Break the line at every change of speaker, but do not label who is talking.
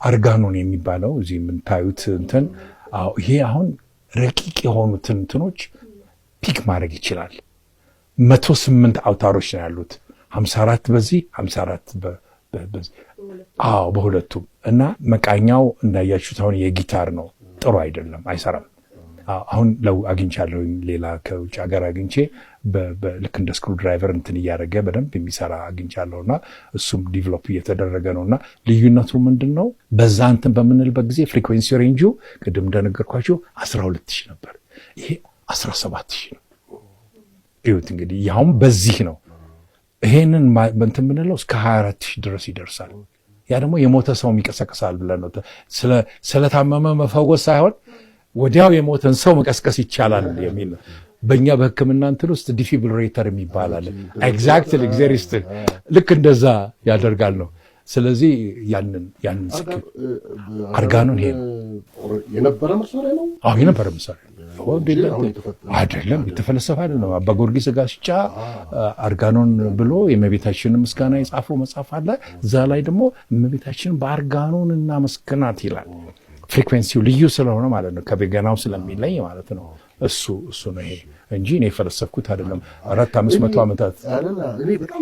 አርጋኖን የሚባለው እዚህ የምታዩት እንትን፣ አዎ፣ ይሄ አሁን ረቂቅ የሆኑትን እንትኖች pick ማድረግ ይችላል። 108 አውታሮች ነው ያሉት። 54 በዚህ፣ 54 በዚህ፣ አዎ፣ በሁለቱም። እና መቃኛው እንዳያችሁት አሁን የጊታር ነው፣ ጥሩ አይደለም፣ አይሰራም። አሁን ለው አግኝቻለሁ፣ ሌላ ከውጭ ሀገር አግኝቼ ልክ እንደ screwdriver እንትን እያደረገ በደንብ የሚሰራ አግኝቻለሁ እና እሱም develop እየተደረገ ነው። እና ልዩነቱ ምንድን ነው? በዛ እንትን በምንልበት ጊዜ frequency range ኡ ቅድም እንደነገርኳችሁ 12,000 ነበር። ይሄ 17,000 ነው። እዩት እንግዲህ፣ ያውም በዚህ ነው። ይሄንን እንትን የምንለው እስከ 24,000 ድረስ ይደርሳል። ያ ደግሞ የሞተ ሰውም ይቀሰቅሳል ብለን ነው። ስለታመመ መፈወስ ሳይሆን ወዲያው የሞተን ሰው መቀስቀስ ይቻላል የሚል ነው። በእኛ በሕክምና እንትን ውስጥ defibrillator የሚባል አለ። Exactly፣ እግዚአብሔር ይስጥህ። ልክ እንደዛ ያደርጋል ነው። ስለዚህ ያንን አርጋኖን ይሄ ነው።
የነበረ መሳሪያ ነው።
አዎ፣ የነበረ መሳሪያ አይደለም፣ የተፈለሰፈ አይደለም። አባ ጊዮርጊስ ዘጋስጫ አርጋኖን ብሎ የእመቤታችንን ምስጋና የጻፈው መጽሐፍ አለ። እዛ ላይ ደግሞ እመቤታችንን በአርጋኖን እናመስግናት ይላል። Frequency ው ልዩ ስለሆነ ማለት ነው፣ ከበገናው ስለሚለይ ማለት ነው። እሱ ነው ይሄ እንጂ እኔ የፈለሰፍኩት አይደለም። 400-500 ዓመታት
እኔ በጣም